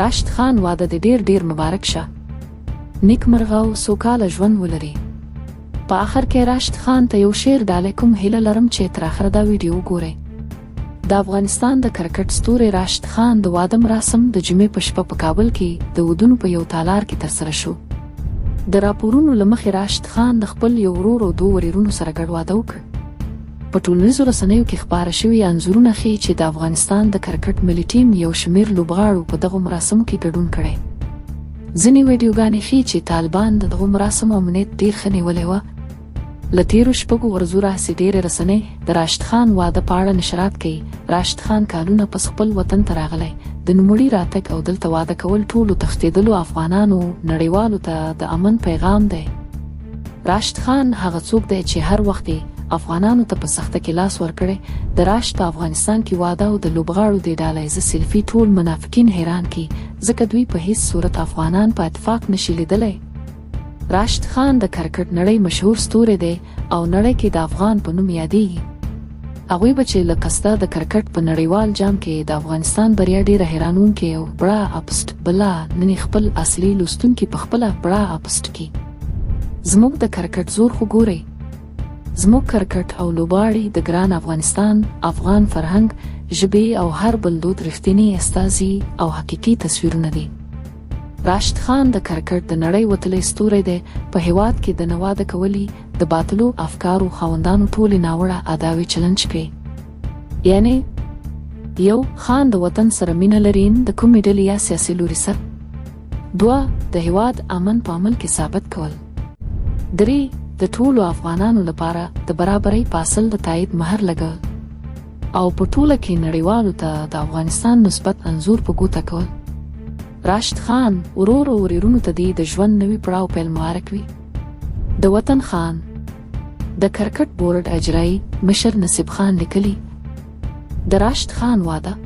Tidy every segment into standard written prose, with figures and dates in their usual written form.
راشد خان واده دې ډیر ډیر مبارک شه. نیکمرغه او سوکاله ژوند ولري. په اخر کې راشد خان ته یو شعر ډالۍ کوم، هیله لرم چې تر اخره دا ویډیو وګورئ. د افغانستان د کرکټ ستوری راشد خان د واده مراسم د جمعې په شپه په کابل کې د ودونو په یو تالار کې ترسره شو. د راپورونو له مخې راشد خان د خپل یو ورور او دوو وریرونو سره ګډ واده وکړ. په ټولنیزو رسنیو کې خپاره شوي انځورونه ښيي چې د افغانستان د کرکټ ملي ټیم یو شمېر لوبغاړو په دغو مراسمو کې ګډون کړی. ځینې ویډیوګانې ښيي چې طالبان د دغو مراسمو امنیت ډېر ښه نیولی وه. له تېرو شپږو ورځو راهیسې ډېرې رسنۍ د راشد خان واده په اړه نشرات کوي. راشد خان کالونه پس خپل وطن ته راغلی. د نوموړي راتګ او دلته واده کول ټولو تښتېدلو افغانانو او نړیوالو ته د امن پیغام دی. راشد خان هغه څوک دی چې هر وخت یې افغانانو ته په سخته کې لاس ورکړی. د راشد په افغانستان کې واده او د لوبغاړو دې ډله ییزه سیلفي ټول منافقین حیران کړي، ځکه دوی په هیڅ صورت افغانان په اتفاق نشي لیدلی. راشد خان د کرکټ نړۍ مشهور ستوری دی او نړۍ کې د افغان په نوم یادېږي. هغوی به چې له قصده د کرکټ په نړیوال جام کې د افغانستان بریا ډیره حیرانونکې او بړا اپسټ بلا ننې خپل اصلي لوستونکي په خپله بړا اپسټ کی. زموږ د کرکټ زور خو ګورئ. زموږ کرکټ او لوبغاړي د ګران افغانستان، افغان فرهنګ، ژبې او هر بل دود رښتیني استازي او حقیقي تصویرونه دي. راشد خان د کرکټ د نړۍ وتلی ستوری دی، په هیواد کې د نه واده کولي د باطلو افکارو خاوندانو ټولې ناوړه اداوې چلنج کړې. یعنې یو، خان د وطن سره مینه لري نه د کومې ډلې یا سیاسي لوري سره. دوه، د هیواد امن په عمل کې ثابت کول. درې، د ټولو افغانانو لپاره د برابرۍ په اصل د تایید مهر لګول او په ټوله کې نړیوالو ته د افغانستان مثبت انځور په ګوته کول. راشد خان ورور او ورېرونو ته دې د ژوند نوي پړاو پیل مبارک وي. د وطن خان د کرکټ بورډ اجرایي مشر نصیب خان لیکلي، د راشد خان واده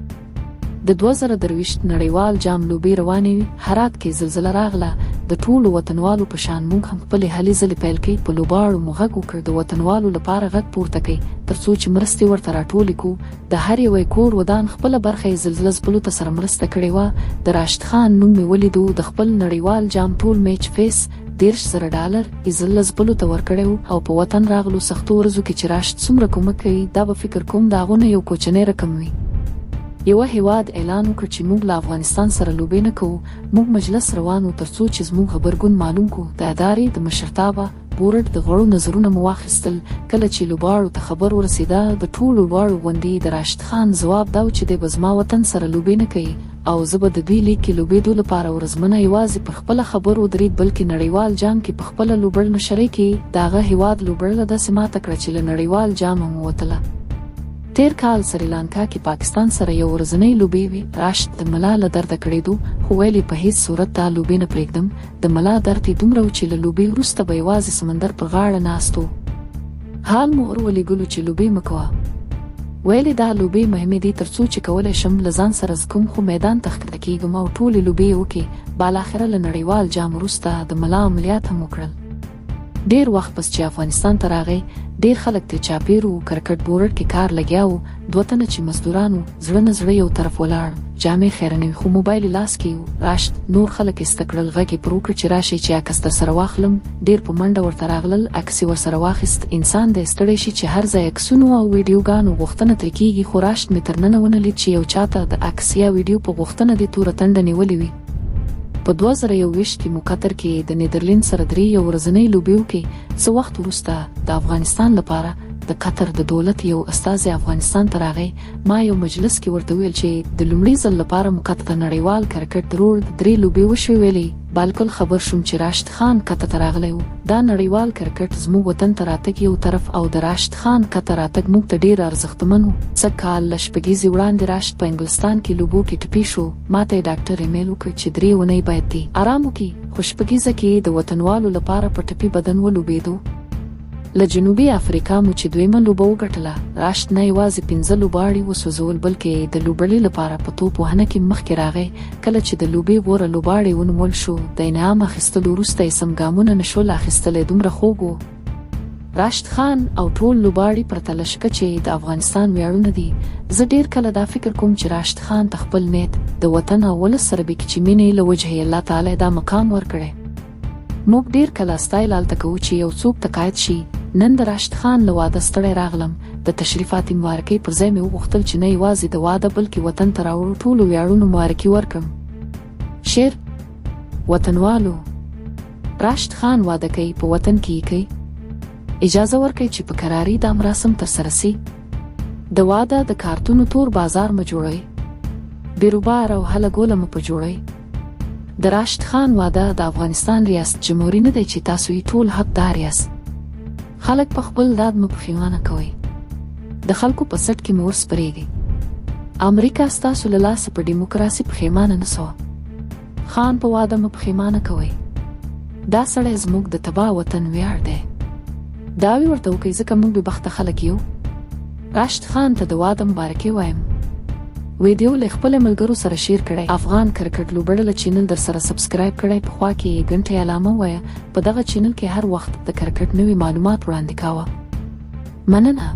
د 2023 نړیوال جام لوبې روانې وي، هرات کې زلزله راغله، د ټولو وطنوالو په شان موږ هم خپلې هلې ځلې پیل کړې، په لوبغاړو مو غږ وکړ، د وطنوالو لپاره غږ پورته کړئ، ترڅو چې مرستې ورته راټولې کړو، د هر یوه یې کور ودان، خپله برخه یې زلزله ځپلو ته سره مرسته کړې وه، د راشد خان نوم مې ولیدو، د خپل نړیوال جام ټول میچ فیس، 30,000 ډالر، یې زلزله ځپلو ته ورکړی و او په وطن راغلو سختو ورځو کې چې راشد څومره کومک کوي دا به فکر کوم د هغو نه یو کوچنی رقم وي. یوه هیواد اعلان وکړ چې موږ له افغانستان سره لوبې نه کوو، موږ مجلس روان و ترڅو چې زموږ غبرګون معلوم کړو، د ادارې د مشرتابه، بورډ د غړو نظرونه مو واخیستل، کله چې لوبغاړو ته خبر ورسیده، د ټولو لوبغاړو غوندې د راشد خان ځواب دا و چې دی به زما وطن سره لوبې نه کوي او زه به د دوی لیګ کې لوبیدو لپاره ورځمنه یوازې پر خپله خبر ودرید بلکې نړیوال جام کې په خپله لوبډلمشرۍ کې د هغه هیواد لوبډله داسې ماته کړه چې له نړیوال جامه هم ووتله. تیر کال سریلانکا کې پاکستان سره یو ورځنۍ لوبې وې، راشد د ملا له درده کړیدو خو ویل یې په هیڅ صورت دا لوبې نه پریږدم، د ملا درد یې دومره و چې له لوبې وروسته به یوازې سمندر پر غاړه ناست و. حال مو ور ولېږلو چې لوبې مه کوه. ویل یې دا لوبې مهمې دي تر څو چې کولی شم له ځان سره ځکم خو میدان ته ښکته کېږم او ټولې لوبې یې وکړې، بالاخره له نړیوال جام وروسته د ملا عملیات هم وکړل. ډېر وخت پس چې افغانستان ته راغی ډېر خلک ترې چاپېر وو، کرکټ بورډ کې کار لګیا وو، دوه تنه چې مزدوران وو، زړه نه زړه یو طرف ولاړ، جامې خیرنې وې خو موبایل یې لاس کې و، راشد نور خلک ایسته کړل، غږ یې پر وکړ چې راشئ چې عکس درسره واخلم، ډېر په منډه ورته راغلل، عکس یې ورسره واخیست، انسان دی ستړی شي چې هر ځای عکسونو او ویډیوګانو غوښتنه ترې کېږي، خو راشد مې تر ننه ونه لید چې یو چاته د عکس یا ویډیو په غوښتنه دې توره تنډه نیولې وي. په 2021 کې مو قطر کې د نیدرلینډ سره درې یو ورځنۍ لوبې وکړې، څه وخت وروسته د افغانستان لپاره د قطر د دولت یو استازی افغانستان ته راغی، ما یو مجلس کې ورته وویل چې د لومړي ځل لپاره مو قطر ته نړیوال کرکټ دروړ، درې لوبې وشوې، ویلې بالکل خبر شوم چې راشد خان قطر ته راغلی و، دا نړیوال کرکټ زموږ وطن ته راتګ یو طرف او د راشد خان قطر راتګ موږ ته ډېر ارزښتمن و. سږ کال له شپږیزې وړاندې راشد په انګلستان کې لوبو کې ټپي شو، ماته یې ډاکټر ایمیل وکړ چې درې اونۍ باید دی ارام وکړي، خو شپږیزه کې د وطنوالو لپاره په ټپي بدن ولوبېدو. له جنوبي افریقا مو چې دویمه لوبه وګټله، راشد نه یوازې پنځه لوبغاړي وسوځول بلکې د لوبډلې لپاره په توپ وهنه کې مخکې راغی، کله چې د لوبې غوره لوبغاړی ونومول شو، د انعام اخیستلو وروسته یې سم ګامونه نشول اخیستلی دومره خوږ و. راشد خان او ټول لوبغاړي پرته له شکه چې د افغانستان ویاړونه دي. زه ډیر کله دا فکر کوم چې راشد خان ته خپل نیت، د وطن او ولس سره بې کچې مینې له وجهې الله تعالی دا مقام ورکړی. موږ ډیر کله ستایل هلته کوو چې یو څوک تقاعد شي. نن د راشد خان له واده ستړی راغلم. د تشریفاتي مبارکۍ پر ځای مې وغوښتل چې نه یوازې د واده بلکې وطن ته راوړو ټولو ویاړونو مبارکي ورکړم. شعر وطنوالو راشد خان واده کوي، په وطن کې یې کوي. اجازه ورکړئ چې په کراري دا مراسم ترسره سي. د واده د کارتونو تور بازار مه جوړوئ، بیروبار او هله ګوله مه په جوړوئ. د راشد خان واده د افغانستان ریاست جمهوري نه دی چې تاسو یې ټول حقدار یاست. خلک په خپل داد مه پښیمانه کوئ. د خلکو په څټ کې مه ورسپرېږئ. امریکا ستاسو له لاسه په ډیموکراسي پښیمانه نه سوه. خان په واده مه پښیمانه کوئ. دا سړی زموږ د تباه وطن ویاړ دی. دعوی ورته وکړئ ځکه موږ بې بخته خلک یو. راشد خان ته د واده مبارکي وایم. ویډیو له خپل ملګرو سره شیر کړئ. افغان کرکټ لوبډله چینل در سره سبسکرایب کړئ، په خوا کې یې ګنټې علامه وایه. په دغه چینل کې هر وخت د کرکټ نوي معلومات وړاندې کاوه. مننه.